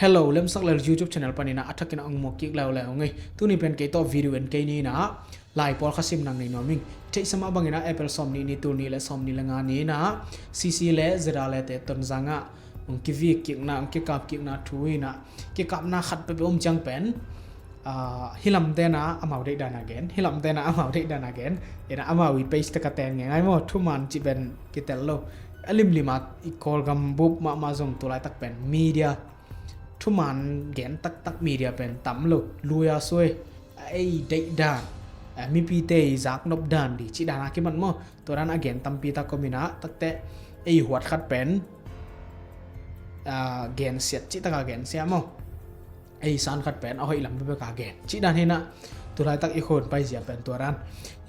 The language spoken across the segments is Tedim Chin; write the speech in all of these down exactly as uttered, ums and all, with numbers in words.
Hello, Lemsak Lel YouTube channel panin ah a thakin a ong muak kik leuleu ing ei. Tuni pen kei tawh video en kei ni in ah, lai pawl khat sim nang nei nuam ing. Theihsa mah bangin ah April sawmnih ni, tul nih le sawmnih le nga ni in ah, C C le Z R le te Tonzang ah ong kivik kikna, ong kikap kikna thu in ah, kikapna khat peuhpeuh om ciang pen, ah, hih lamte in ah amau deihdan a gen, hih lamte in ah amau deihdan a gen. In ah amau i page te ka teng ngeingai maw, thuman cih pen kitel lo. A limlim ah i Kawlgam bup mahmah zong tu laitak pen media, thuman gen taktak media pen tam lo. Lui a sui, a ei deihdan, a mipite i zaknop dan dih cih dan a kiman maw, tua dan a gen tampi tak om in ah, takte ei huat khat pen, a, gensiat cih tak a gensiat maw, ei san khat pen a hoih lam bekbek a gen cih dan hi in ah, tu laitak i khun paizia pen tua dan.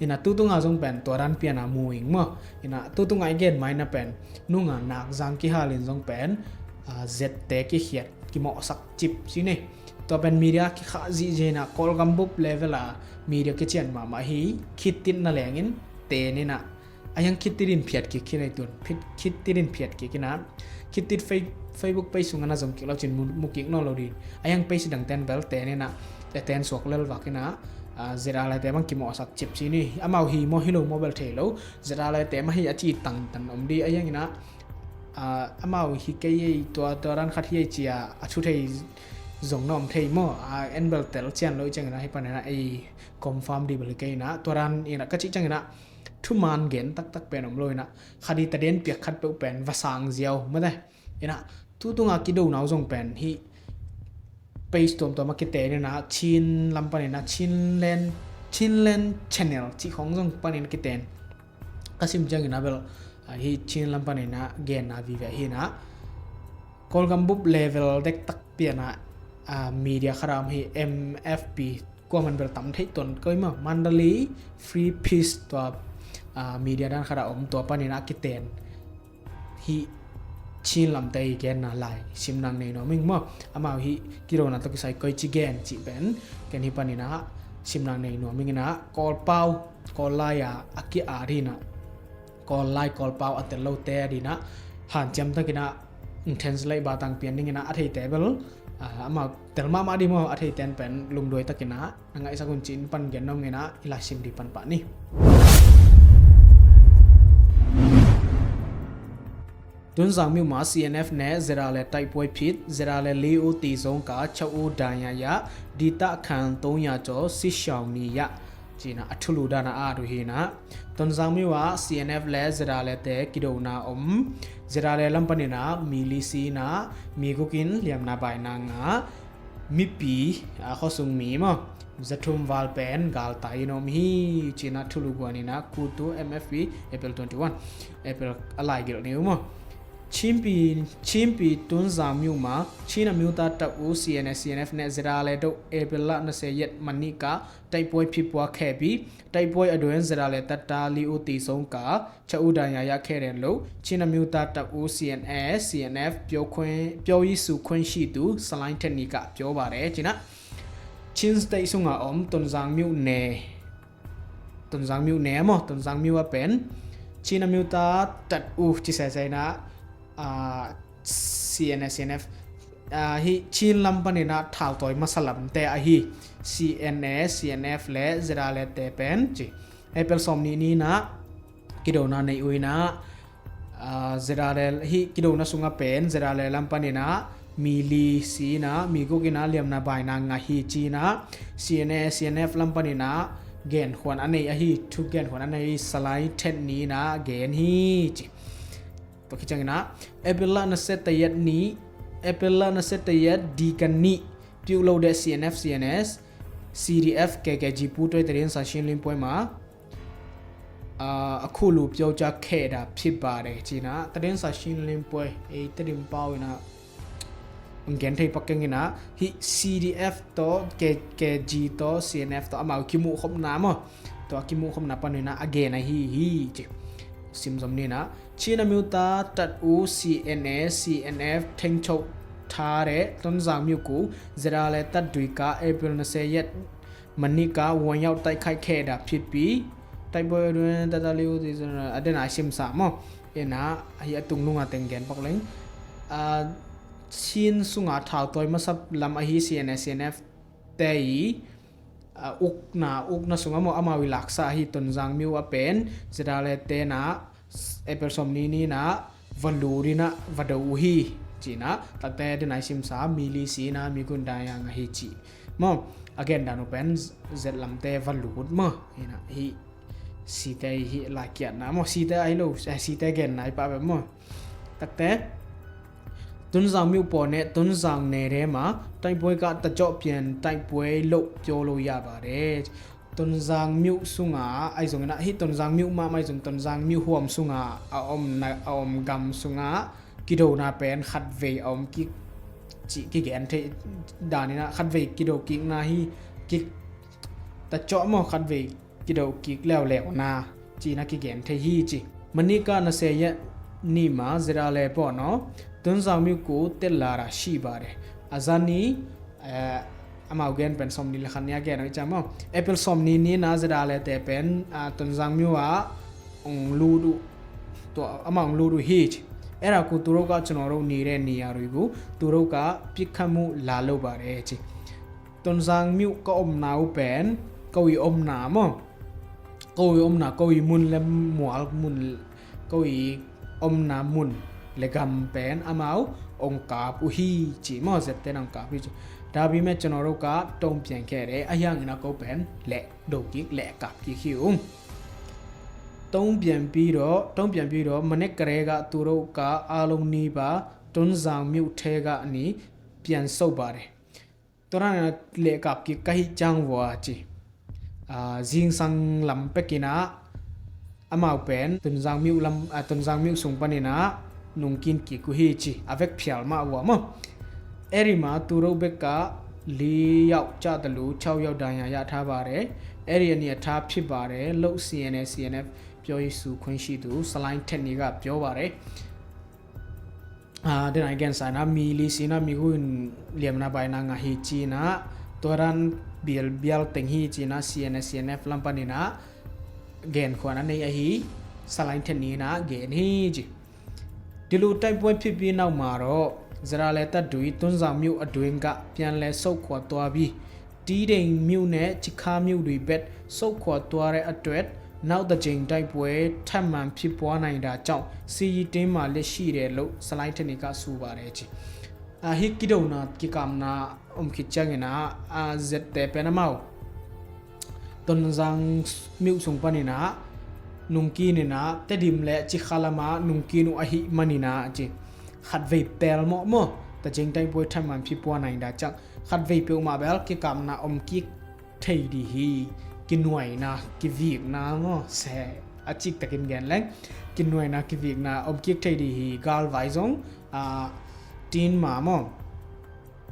In ah tu tung a zong pen tua dan pian a mu ing maw. In ah tu tung a i gen mai na pen, nung a nak zang kihal in zong pen, a, zette kikhiat, kimawhsak cip ci ni. Tua pen media kikhah zihziah in ah, Kawlgam bup level a media kician mahmah hi. Khit tit na leng in ten in ah, a hiang khit tit in phiat kik khin ei tun. Phit-, khit tit in phiat kik in ah, khit tit Fei-, Facebook page sung ah na zong kik lo cin mu, mu kik nawn lo dih. A hiang page dang ten bel ten in ah, te ten suak lel vak in ah, a, Z R le te bang kimawhsak cip ci ni. Amau hi maw hi lo maw bel thei lo. Z R le te mah hi a ci tangtan om dih. A hiang in ah, a, amau hi kei ei, tua, tua dan khat hi ei ci a, a thu thei zong na om thei maw. A, en bel tel cian lo i ciang in ah, hi pan in ah ei confirm dih bel hi kei in ah, tua dan in ah ka cih ciang in ah, thuman gen taktak pen om lo in ah, khat i taden piak khat peuh pen va sang ziau mate. In ah tu tung a kido na uh zong pen hih page tuamtuam a kiten in ah, Chin lam panin ah, Chinland, Chinland channel cih khong zong panin kiten. Ka sim ciang in ah bel, a, hih Chin lam panin ah genna vive hi in ah, Kawlgam bup level dektak pian ah, a, media khat a om hi, M F P, kuaman bel tam theih tuan kei maw, Mandalay Free Press tua, a, media dan khat a om, tua panin ah kiten. Hih Chin lamte i genna lai sim nang nei nuam ing maw. Amau hih kidona tawh kisai koici gen cih pen ken hih panin ah sim nang nei nuam ing in ah, Kawlpau, Kawl lai a, a ki-at hi in ah, Kawl lai, Kawlpau a tel lote a dih in ah, hanciam takin ah, ong translate ba tang pian ding in ah, a theite bel, a, amau tel mahmah dih maw, a theite in pen lungduai takin ah na ngaihsak un ci-in pan gen nuam ing in ah, i lai sim dih pan pah ni. Tonzang မြို့မှာ C N F နဲ့ ZRA တိုက်ပွဲဖြစ်၊ ZRA လေးဦးသေဆုံးက ခြောက်ဦး ဒဏ်ရာရ၊ ဒေသခံ သုံးရာကျော် စစ်ရှောင်နေရ ci-in ah a thulu dan a at uh hi in ah, Tonzang မြို့က C N F နဲ့ ZRA တဲ ကီဒိုနာအုံး ZRA လမ်းပန်းနေနာ မီလီစီနာ မီဂုကင် လျမ်နာဘိုင်နာငါ မီပီ အခေါ်စုံမီမ zathum val pen galtai in om hi, ci-in ah thulu guan in ah, Kutu M F P, April twenty-one, April a lai gelh ni uh maw. ချင်းပြည်၊ ချင်းပြည် တွန်းဇံမြို့မှာ ချင်းအမျိုးသားတပ်ဦး C N A C N F နဲ့ ZRA တို့ ဧပြီလ နှစ်ဆယ့် ရက် မနေ့က တိုက်ပွဲဖြစ်ပွားခဲ့ပြီး တိုက်ပွဲအတွင်း ZRA တပ်သား လေးဦး သေဆုံးက ခြောက်ဦး ဒဏ်ရာရခဲ့တယ်လို့ ချင်းအမျိုးသားတပ်ဦး C N A C N F ပြောခွင့်၊ ပြောရေးဆိုခွင့်ရှိသူ ဆလိုင်းထက်နီက ပြောပါတယ်။ Ci-in ah, Chin State sung a om Tonzang မြို့နယ်၊ Tonzang မြို့နယ် maw, Tonzang မြို့က pen ချင်းအမျိုးသားတပ်ဦး ci sese in ah, a, C N A C N F, a, hih Chin lam panin ah thaltawi masa lamte ahi C N A C N F le ZRA te pen ci. April sawmnih ni in ah kidona nei uh in ah, a, ZRA, hih kidona sung a pen ZRA lam panin ah mili si in ah, miguk in ah lyiamna baina ngah hi, ci-in ah C N A C N F lam panin ah genkhuan a nei ahi, thu genkhuan a nei, Salai Then Ni in ah gen hi, ci. Tua khit ciangin ah, April လ နှစ်ဆယ့်တစ်ရက်နေ့၊ April လ နှစ်ဆယ့်တစ်ရက်၊ ဒီကနေ့ ပြုတ်လို့တဲ့ C N F C N S CDF KKG ပူးတွဲသတင်းစာရှင်းလင်းပွဲမှာ အာ၊ အခုလိုပြောကြားခဲ့တာဖြစ်ပါတယ်။ Ci-in ah, သတင်းစာရှင်းလင်းပွဲ၊ ei, သတင်းပေါင်း in ah, gen thei pak keng in ah, hih CDF tawh, K- KG tawh, CNF tawh amau kimuhkhopna maw, tua kimuhkhopna pan in ah a gen ahi hi, ci. Sim zom ni in ah, ချင်းအမျိုးသားတပ်ဦး CNA CNF ထိန်းချုပ်ထားတဲ့ တွန်းဇံမြို့ကို ZRA တပ်တွေက ဧပြီ နှစ်ဆယ့် ရက် မနေ့က ဝင်ရောက်တိုက်ခိုက်ခဲ့တာဖြစ်ပြီး တိုက်ပွဲအတွင်း တပ်သား လေးဦး သေဆုံးတယ်။ A den a sim sa maw. In ah, ahi a tungnung a teng gen pak leng. Ah, Chin sungah thautawi masa lam ahi C N A, C N F te i, ah, ukna, ukna sungah maw, amau i laksa ahi Tonzang myo a pen ZRA te na April sawmnih ni na va lut in ah va do uh hi, ci-in ah, takte den a i simsa, mi li si na, mi guk in dai a nga hi ci. Maw, a gen dan uh pen Z lamte va lut maw, hi na, hi site hi laikiatna maw, site a hi lo, eh, site genna i pah pen maw. Takte, Tonzang myo paw ne Tonzang ne re ma, taipuai ka ta jawh pian taipuai lo pyo lo ya ba re. Tonzang myo sunga, ahi zongin ah, hih Tonzang myo mahmah ahi zong, Tonzang myo huam sunga a omna, a om gam sunga kidona pen khatvei a om kik cih kigen thei danin ah, khatvei kido kikna hi kik ta cawh maw, khatvei kido kik leuleu na, ci-in ah kigen thei hi ci. Manika na se yeh ni ma ZRA le paw no, Tonzang myo ku tet la ra shi ba re. A zan ni, eh, amau gen pen sawmnih le khat ni a gen uh i ciang maw. April sawmnih ni na ZRA le te pen, ah, Tonzang myo ah ong lut uh, tua amau ong lut uh hi ci. Era ku turo ka chano ro ni re ni a rui gu, turo ka pikhamu la lo ba re ci. Tonzang myo ka omna uh pen, ko i omna maw, ko i omna, ko i mun le mual mun, ko i omna mun le gam pen amau ong kap uh hi ci maw, zette na ong kap hi ci. Dabi me chano ro ka tong pian khe re, a hiang ina ko pen le do kik le kap kik hi ung. Tong pian pi do, tong pian pi do, manek kare ga turo ka along ni ba, Tonzang myo the ga ni pian so ba re. Tua dan a lehkap kik ka hih ciang vua ci. Ah, zingsang lam pekin ah amau pen Tonzang myo lam, ah, Tonzang myo sung panin ah nungkin kik uh hi ci. A vek phial mah vua maw. Eri ma turo bek ah li yau ca talu cau yau danya ya tha ba re. Eri ani a tha phi ba re. Lo C N A C N F pyo i su khun shi tu salain ten ni ga pyo ba re. Ah, den a i gen sa ina mi li si na mi guk in liamna baina nga hi ci na, tua dan bial bial teng hi ci na, C N A C N F lam panin ah gen khuan a nei ahi, salain ten ni na gen hi ci. Dilu taipuai phipi nau ma ro, ZRA le ta dui Tonzang myo a dui nga pian le so khua tua bi. Tideng myo ne Cikha myo dui bet so khua tua re a tuet nau ta jeng taipuai thaman phipua nai da cau si yi te ma le shi re lo salain ten ni ka su ba re ci. Ah, hi kidona kikapna om khit ciangin ah, ah, zette pen amau Tonzang myo sung panin ah nungkin in ah Tedim le Cikha lam ah nungkin uh ahi manin ah ci. Khatvei pel mawh maw, ta jeng taipuai thaman phipua nai da cau. Khatvei peuhmah bel kikapna om kik thei di hi. Kinuaina, kivikna maw, se a ciktakin gen leng, kinuaina, kivikna om kik thei di hi. Galvai zong, ah, tin ma maw,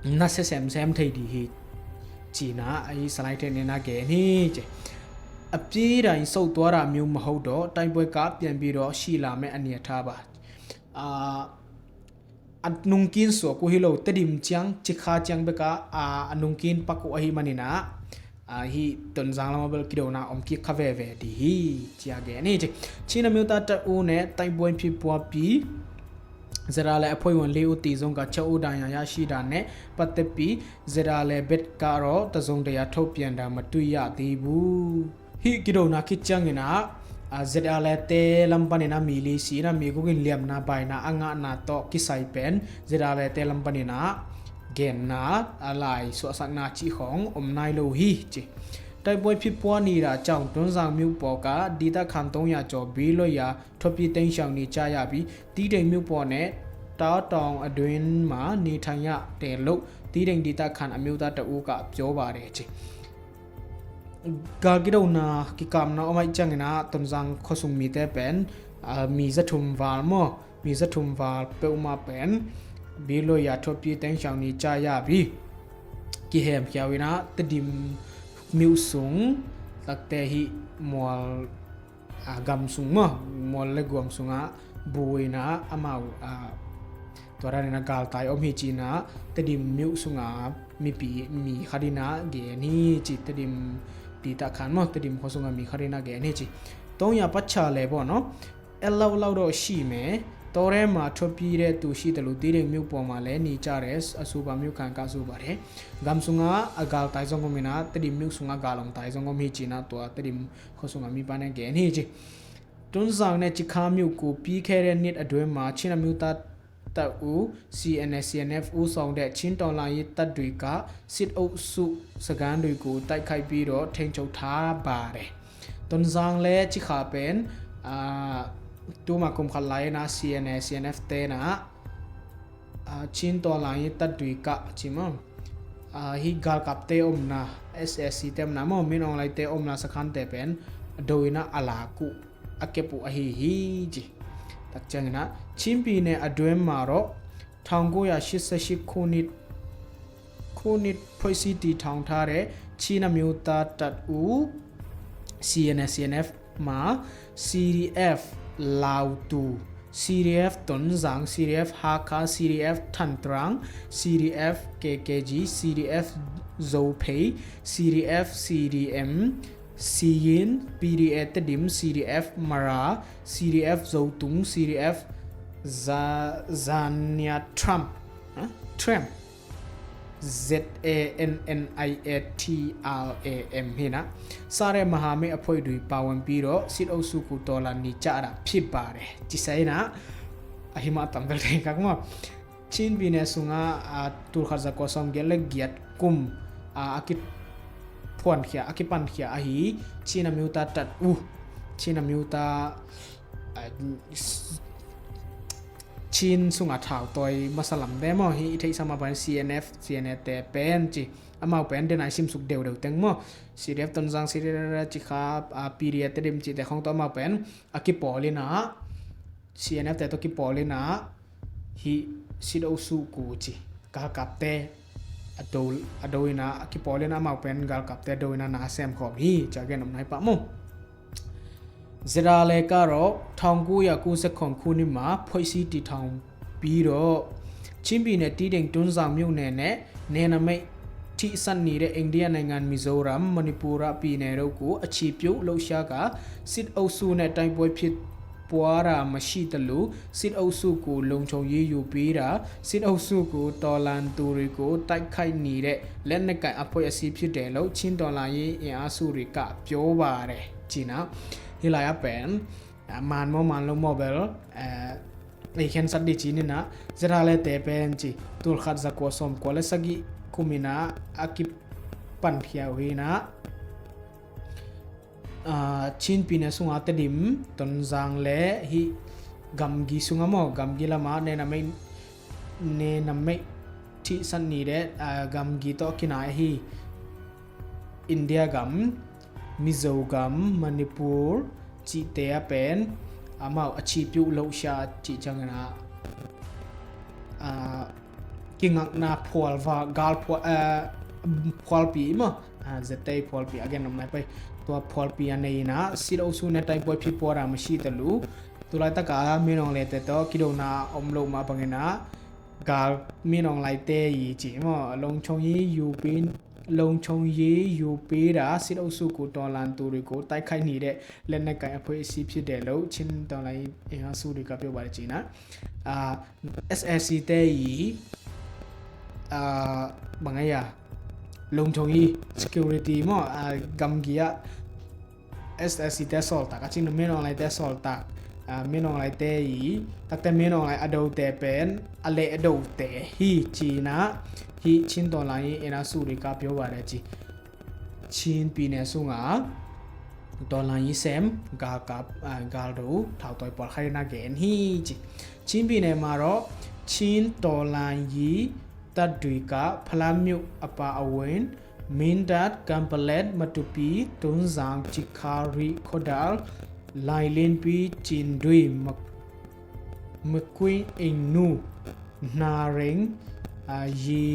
na se semsem thei di hi. Ci na a i salain ten ni na gen hi ci. A pi da in so tua ra myo ma ho do taipuai ka pian bi do shi la me a nia tha ba. Ah, a nungkin suak uh hi lo, Tedim ciang, Cikha ciang bek ah, a, a nungkin pak uh ahi manin ah, a, hi Tonzang lam ah bel kidona om kik kha veve di hi, ci a gen hi ci. Chin a myo ta ta u ne taipuai phipua pi, ZRA le a phoi wan li u ti zong ka ca u dan ya ya shi dan ne, pat te pi, ZRA le bet ka ro, ta zong da ya tho pian da ma tui ya ti bu. Hih kidona khit ciangin ah, ah, ZRA le te lam panin ah mi li si na mi guk in liamna baina a ngahna tawh kisai pen ZRA le te lam panin ah genna, a lai suahsakna cih khawng om nai lo hi ci. Taipuai phipua ni da cau Tonzang myo paw ka di ta khan tong ya caw bi lo ya thuapi teng siang ni ca ya bi Tideng myo paw ne ta tawng a duin ma ni thang ya te lo Tideng di ta khan a myo ta ta u ka pyo ba re ci. Gal kidona kikapna om aih ciangin ah Tonzang khuasung mite pen, ah, mi za thum val maw, mi za thum val peuhmah pen bi lo ya thuapi teng siang ni ca ya bi kihemkhia uh in ah Tedim myo sung takte hih mual, ah, gam sung maw, mual le guam sungah bu in ah amau, ah, tua dan in ah galtai om hi ci na Tedim myo sungah mipi mi khat in ah gen hi ci. Tedim di ta khan maw, Tedim khua sungah mi khat in ah gen hi ci. Tong ya pat cha le baw no, e lau lau do shi me, တောထဲမှာ ထွက်ပြေးတဲ့သူရှိသလို တီးတိန်မြို့ပေါ်မှာလည်း နေကြတယ်။ အဆိုပါ မြို့ခံက ဆိုပါတယ်။ ဂမ်စူငါ အဂါလ်တိုင်ဇောင်းဂေါမီနာ တဒိမ်မြို့စူငါ ဂါလ်အောင်တိုင်ဇောင်းဂေါမီချီနာ တွာ တဒိမ် ခေါ်စူငါ မီးပါနဲ့ ကဲ နေချီ တွန်းဇံနဲ့ ချီခါမြို့ကို ပြီးခဲ့တဲ့နှစ်အတွင်းမှာ ချင်းအမျိုးသားတပ်ဦး စီအန်အဲ စီအန်အက်ဖ် ဦးဆောင်တဲ့ ချင်းတော်လှန်ရေးတပ်တွေက စစ်အုပ်စုစခန်းတွေကို တိုက်ခိုက်ပြီးတော့ ထိန်းချုပ်ထားပါတယ်။ တွန်းဇံလည်း ချီခါပင် အာ တူမကုမ်ခတ်လိုက်နာ စီအန်အဲ စီအန်အက်ဖ် တဲနာ အာ ချင်းတော်လှန်ရေးတပ်တွေက ချီမ အာ ဟီ ဂါလ်ကပ်တဲ အုမ်နာ အက်စ်အဲစ်စီ တဲမနာ မ မင်းအောင်လှိုင် တဲ အုမ်နာ စခန်းတဲပင် အဒိုဝ်နာ အလာကူ အကဲပူ အဟီဟီ ချီ တကယ်နာ ချင်းပြည်နယ်အတွင်းမှာတော့ ထောင်ကိုးရာရှစ်ဆယ့်ရှစ်ခုနှစ် ခုနှစ် ဖွဲ့စည်းတည်ထောင်ထားတဲ့ ချင်းအမျိုးသားတပ်ဦး စီအန်အဲ စီအန်အက်ဖ် မှာ စီဒီအက်ဖ် လၢဝ်တူ စီဒီအက်ဖ် တွန်းဇံ စီဒီအက်ဖ် ဟားခါး စီဒီအက်ဖ် ထန်တရန် စီဒီအက်ဖ် ကေကဲဂျီ စီဒီအက်ဖ် ဇိုဝ်ဖေ စီဒီအက်ဖ် စီဒီအမ် စီယင်း ပီဒီအက်ဖ် တဒိမ် စီဒီအက်ဖ် မရာ စီဒီအက်ဖ် ဇိုဝ်တုင် စီဒီအက်ဖ် ဇာ ဇာနီယာ ထရမ် ထရမ် Z A N N I A T R A M ဟိနာ စတဲ့မဟာမိတ်အဖွဲ့တွေပါဝင်ပြီးတော့ စစ်အုပ်စုကို တော်လှန်နေကြတာဖြစ်ပါတယ်။ ချီစဲနာ အဟီမ တမ်ဘဲလ်တဲကမ ချင်းပြည်နယ်စူငါ အာ တူခတ်ဇာကော်ဆောင်ကဲလက် ဂျတ်ကုမ် အာ အကစ် ဖွန်ခီယာ အကစ်ပန်ခီယာ အဟီ ချင်းအမျိုးသားတပ်ဦး ချင်းအမျိုးသား ချင်းစူငါ ထောက်တိုင် မဆလမ်ဒဲမ ဟီ အထက်စမပန် စီအန်အက်ဖ် စီအန်အက်ဖ် တဲပင် ချီ အမဝ်ပင် ဒဲနၢ်စိမ်စုက ဒဲဝ်ဒဲဝ်တဲင်မ စီအန်အက်ဖ် တွန်းဇံ စီအန်အက်ဖ် ချီခါ အာ ပီဒီအက်ဖ် တဒိမ် ချီတဲ ခေါင်းတိုင် အမဝ်ပင် အကီပိုလီနာ စီအန်အက်ဖ် တဲတိုကီပိုလီနာ ဟီ စစ်အုပ်စုကို ချီ ဂါလ်ကပ်တဲ အဒိုဝ် အဒိုဝ်နာ အကီပိုလီနာ အမဝ်ပင် ဂါလ်ကပ်တဲ အဒိုဝ်နာ နာစဲမ် ခေါ်မီ ချီ ကဲနုမ်နိုင်ပါမ ဇရာလဲကတော့ ထောင်ကိုးရာကိုးဆယ့်ခုနစ်ခုနှစ်မှာ ဖွဲ့စည်းတည်ထောင်ပြီးတော့ ချင်းပြည်နယ် တီးတိန် တွန်းဇံမြို့နယ်နဲ့ နယ်နိမိတ်ထိစပ်နေတဲ့ အိန္ဒိယနိုင်ငံ မီဇိုရမ် မဏိပူရပြည်နယ်တို့ကို အခြေပြုလှုပ်ရှားကာ စစ်အုပ်စုနဲ့ တိုက်ပွဲဖြစ်ပွားတာမရှိသလို စစ်အုပ်စုကို လုံခြုံရေးယူပေးတာ၊ စစ်အုပ်စုကို တော်လှန်သူတွေကို တိုက်ခိုက်နေတဲ့ လက်နက်ကိုင်အဖွဲ့အစည်းဖြစ်တယ်လို့ ချင်းတော်လှန်ရေးအင်အားစုတွေက ပြောပါတယ်။ ချီနာ ဟီလာယပင် မန်မောမန်လုံးမောဘဲလ် အဲ ခဵၼ်သတ်ဒိၣ်ချီနီနာ ဇရာလဲတဲပင် ချီ တူခတ်ဇာကော်ဆောင်ကဲလက် စကီကူမီနာ အကီပန်ခီယာ ဟိနာ အာ ချင်းပြည်နယ်စူငါ တဒိမ် တွန်းဇံလဲ ဟီ ဂမ်ဂီစူငါမ ဂမ်ဂီလမ နယ်နိမိတ် နယ်နိမိတ်ထိစပ်နေတဲ့ အာ ဂမ်ဂီတိုကီနာ အဟီ အိန္ဒိယဂမ် မီဇိုဂမ် မဏိပူရ် ချီတဲပင် အမဝ် အခြေပြုလှုပ်ရှား ချီ ချီနာ အာ ကီငၢၵ်ႈနာ ဖွဲလ်ဝါ ဂါလ်ဖွဲ အဲ ဖွဲလ်ပီမ အာ ဇတဲဖွဲလ်ပီ အကဲနုမ်နိုင်ပ တွာ ဖွဲလ်ပီအန့ၣ်နာ စစ်အုပ်စုနဲ့ တိုက်ပွဲဖြစ်ပွားတာမရှိသလို တူလၢ်တကး မင်းအောင်လှိုင် တဲတိုကီဒိၣ်နာ အုမ်လိာ်မ ပှၤကဲနာ ဂါလ် မင်းအောင်လှိုင် တဲအံၤ ချီမ လုံခြုံရေးယူပေး လုံခြုံရေးယူပေးတာ၊ စစ်အုပ်စုကို တော်လှန်သူတွေကို တိုက်ခိုက်နေတဲ့ လက်နက်ကိုင်အဖွဲ့အစည်းဖြစ်တယ်လို့ ချင်းတော်လှန်ရေးအင်အားစုတွေက ပြောပါတယ် ချီနာ အာ အက်စ်အဲစ်စီ တဲအံၤ အာ ဘင်ဂယါ လုံခြုံရေး security မ အာ ဂမ်ဂီယါ အက်စ်အဲစ်စီ တဲစီၣ်လ်တၢ် ကချင် မင်းအောင်လှိုင် တဲစီၣ်လ်တၢ် အာ မင်းအောင်လှိုင် တဲအံၤ တၢ်တဲ မင်းအောင်လှိုင် အဒိုဝ်တဲပင် အလဲၤအဒိုဝ်တဲ ဟီ ချီနာ ဟီ ချင်းတော်လှန်ရေးအင်အားစုတွေက ပြောပါတယ် ချီ ချင်းပြည်နယ်စူငါ တော်လှန်ရေးစဲမ် ဂါလ်ကပ် အာ ဂါလ်ဒိုဝ် ထောက်တိုင် ပှဲၤခါရနဂဲၢ် ဟီ ချီ ချင်းပြည်နယ်မှာတော့ ချင်းတော်လှန်ရေးတပ်တွေက ဖလမ်းမြို့အပါအဝင် မင်းတပ်၊ ကန်ပက်လက်၊ မတူပီ၊ တွန်းဇံ၊ ချီခါရီ၊ ခီဒၢ်၊ လိုင်လင်း၊ ဘီ၊ ကျင်ဒွေ၊ မ မကွေး၊ အင်နူ၊ နၣ်ရဵင်၊ အာ ရေ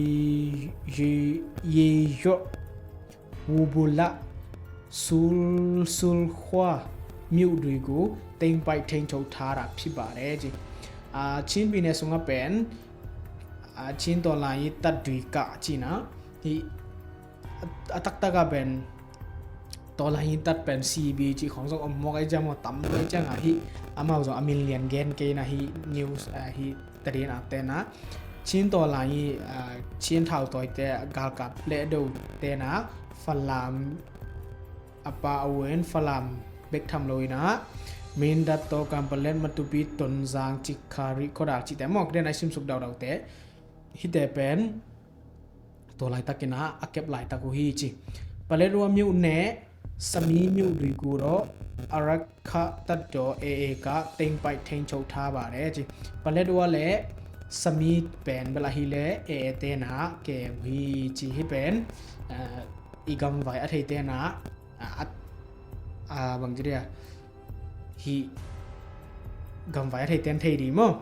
ရေ ရေယို့၊ ဝူဘူလ၊ ဆူ ဆူခွါမြို့တွေကို သိမ်းပိုက်ထိန်းချုပ်ထားတာဖြစ်ပါတယ်။ အာ ချင်းပြည်နယ်စူငါပင် အာ ချင်းတော်လှန်ရေးတပ်တွေက ချီနာ ဟီ အတၢ်တၢ်ကပင် Tawlai i tat pen C B cih khawng zong om mawk a, i ciang maw, tam lo a, i ciangah hih amau zong a min lian gen kei na, hih news, ah, hih tadin a tena Chin tawlai i, ah, Chin thautawite galkap lehdo tena Falam a pa a uin Falam bek tham lo ina Mindat tawh Kanpalet, Matupi, Tonzang, Cikhari, Khodak cihte mawk den a i simsuk daudaute hihte pen tua laitakin a kep laitak uh hi ci. Paletwa myone Sami myodui kuro arakha tatdo AA ka tengpai thengcho tha bare ci. Paletwa le Sami pen bel ahile AA tena ke uh hi ci. Hih pen, eh, i gamvai a thei tena, ah, at, ah, bang ci dia, hih gamvai a thei ten thei di maw.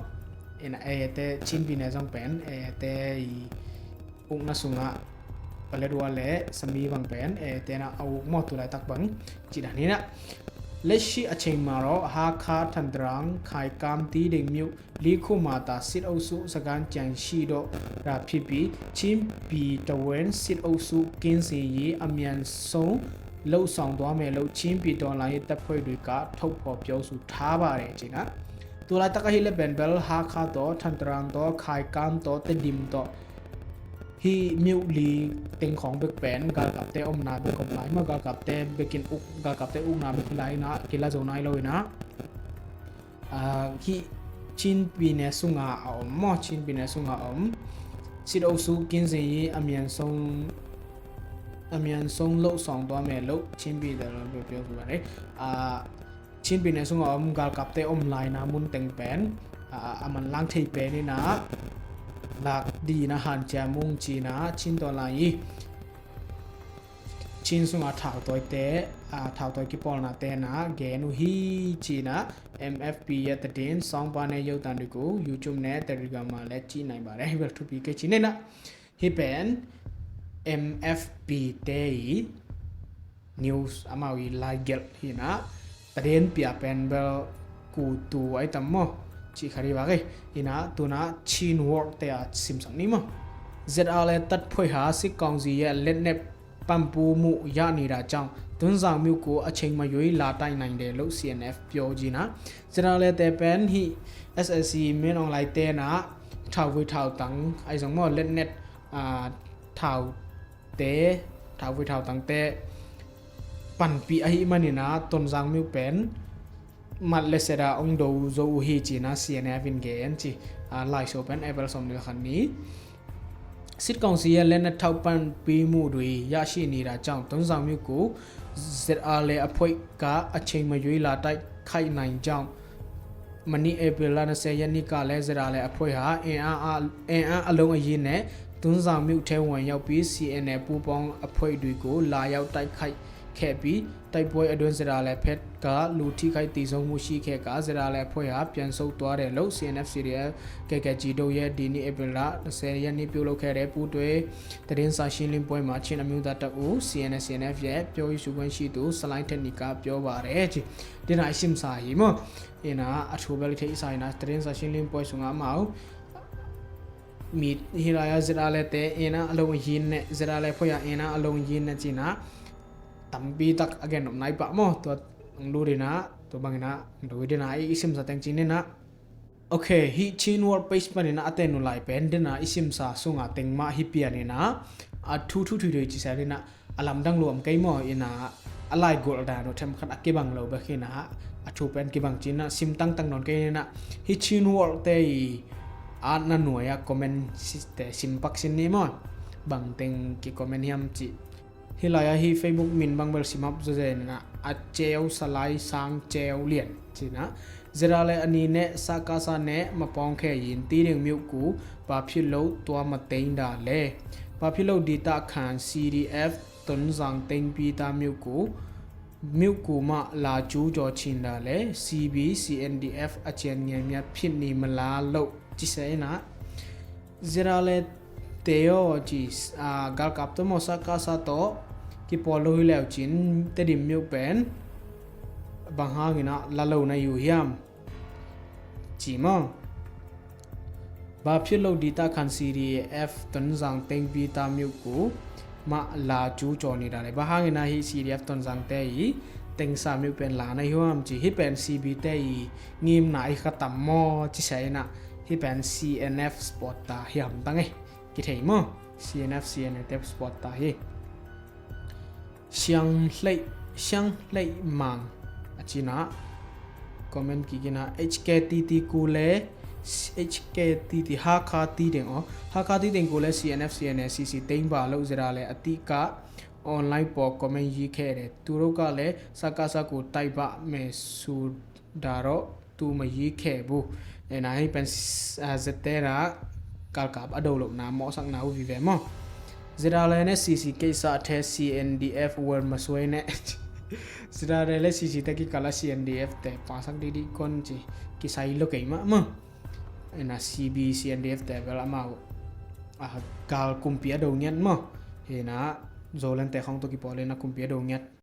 Ina AA te Chinpi ne zong pen AA te i ukna sungah Paletwa le Sami bang pen AA tena a uk maw, tu laitak bang ci dan hina. Leshi a cheng maro Hakha, Thantrang, Khaikam, Tiding myuk လေးခုမှာသာ စစ်အုပ်စုစခန်းကျန်ရှိတော့တာဖြစ်ပြီး ချင်းပြည်တဝန်းစစ်အုပ်စုကင်းစင်ရေးအမြန်ဆုံးလုပ်ဆောင်သွားမယ်လို့ ချင်းပြည်တော်လှန်ရေးတပ်ဖွဲ့တွေက ထုတ်ဖော်ပြောဆိုထားပါတယ် ကျင်နာ. Tua laitak ahih leh pen bel Hakha tawh, Thantrang tawh, Khaikam tawh, Tedim tawh, hih myuk li teng khawng bek pen galkapte omna bek om lai maw, galkapte bekin uk, galkapte ukna bek hi lai ina kila zo nai lo ina. Ah, hih Chin pine sunga a om maw, Chin pine sunga a om. စစ်အုပ်စုကင်းစင်ရေးအမြန်ဆုံးအမြန်ဆုံးလုပ်ဆောင်သွားမယ်လို့ ချင်းပြည်တော်လှန်ရေးတပ်ဖွဲ့တွေက ပြောဆိုပါတယ်. Ah, Chin pine sunga a om galkapte om laina mun teng pen, ah, a manlang thei pen ina lak dina hanciam ung cina Chin tawlai i Chin sunga thautawite, ah, thautawi kipawlna tena gen uh hi cina. MFP ya tadin sawngpa ne yotan diku YouTube ne Telegram ma le ci nai bare. Bel thupi kei cina ina. Hih pen MFP te i news amau i laigelh hina. Tadin pia pen bel kutu ai tam maw, ci khari ba kei. Ina tuna Chin World te a simsak ni maw. ZRA တပ်ဖွဲ့ဟာ စစ်ကောင်စီရဲ့ လက်နက်ပံ့ပိုးမှုရနေတာကြောင့် တွင်းဇံမြို့ကို အချိန်မရွေး လာတိုက်နိုင်တယ်လို့ CNF ပြော cina. ZRA te pen hih SAC Min Aung Hlaing tena thauvui thautang ai zong maw, လက်နက် ah, thaute, thauvui thautangte panpih ahih manina Tonzang myuk pen mat le seta ong do zo uh hi cina CNF in gen ci. Ah, Laiso pen April sawm ni le khat ni. စစ်ကောင်စီရဲ့ လက်နက်ထောက်ပံ့ပေးမှုတွေ ရရှိနေတာကြောင့် တွင်းဇံမြို့ကို ZRA အဖွဲ့က အချိန်မရွေး လာတိုက်ခိုက်နိုင်ကြောင်း မနေ့ ဧပြီလ နှစ်ဆယ်ရက်နေ့ကလည်း ZRA အဖွဲ့ဟာ အင်အားအ-, အင်အားအလုံးအရင်းနဲ့ တွင်းဇံမြို့ထဲဝင်ရောက်ပြီး CNF ပူးပေါင်းအဖွဲ့တွေကို လာရောက်တိုက်ခိုက်ခဲ့ပြီး တိုက်ပွဲအတွင်း ZRA ဘက်က လူထိခိုက်သေဆုံးမှုရှိခဲ့ကာ ZRA အဖွဲ့ဟာ ပြန်ဆုတ်သွားတယ်လို့ CNF CDF KKG တို့ရဲ့ ဒီနေ့ ဧပြီလ နှစ်ဆယ်ရက်နေ့ ပြုလုပ်ခဲ့တဲ့ ပူးတွဲသတင်းစာရှင်းလင်းပွဲမှာ ချင်းအမျိုးသားတပ်ဦး CNF CNF ရဲ့ ပြောရေးဆိုခွင့်ရှိသူ ဆလိုင်းထက်နီက ပြောပါတယ်။ Ci, dena i simsa hi maw. Ina a thu bel i theihsa ina သတင်းစာရှင်းလင်းပွဲ sunga amau mi hi lai-a ZRA te ina a lo yin ne, ZRA အဖွဲ့ဟာ ina a lo yin ne cina tampi tak a gen nop nai pah maw. Tua ang lu dina, tua bang ina ang lu dina i simsa teng cina ina. Ok, hih Chin World page pan ina a ten uh lai pen dena i simsa sunga teng mah hi pian ina a thu thu thui thui ci sa ina a lamdang luam kei maw ina a laigol dan uh themkhat a kibang lo bek ina a thu pen kibang cina sim tangtang nawn kei ina. Hih Chin World te i a na nuai a comment si-, te sim pak sin ni maw. Bang teng ki comment hiam ci. Hih lai-a hih Facebook min bang bel simap zawzen ina a ceu Salai Sang Ceu Lian cina. ZRA အနေနဲ့ စကစနဲ့ မပေါင်းခဲ့ရင် တီးတိန်မြို့ကို ဘာဖြစ်လို့ သွားမသိမ်းတာလဲ။ ဘာဖြစ်လို့ ဒေသခံ CDF တွင်းဇံသိမ်းပြီးသားမြို့ကို မြို့ကိုမှ လာကျူးကျော်ချင်တာလဲ။ CB CNDF အကြံငယ်များ ဖြစ်နေမလားလို့ ကြည့်စဲနာ ZRA te aw ci, ah, galkap tawh maw, saka sa tawh kipawl lo hi leu cin, Tedim myuk pen bang hangin ah la lo na hi uh hiam ci maw. ဘာဖြစ်လို့ ဒေသခံ CDF တွင်းဇံသိမ်းပြီးသားမြို့ကို mah la cu cawn ni da le. Bang hangin ah hih C D F Tonzang te i tengsa miu pen la na hi huam ci, hih pen C B te i ngimna i khatam maw ci sa in ah, hih pen C N F sport ta hi hamtang e. Kithei maw? C N F, C N F sport ta hi. Siang Hlei, Siang Hlei Mang a cina comment kikina H K T T ku le H K T T Hakha ti deng aw, Hakha ti deng ku le C N F, C N A, C C teng ba lo zira le a ti ka online paw comment yi khe le tu ro ka le sa ka sa ku tai ba me su da ro tu ma yi khe bu. Ena hei pen zete na kalkap a do lo na mawhsak na u vive maw? Zira le ne C C keisa the C N D F world ma suai ne. Zira le le C C te kikala C N D F te pasak didi kon ci kisai lo kei ma maw? Ena C B C N D F te bel amau a gal kumpi a do ngiat maw? Ena Zolan te khong to kipawl ena kumpi a do ngiat.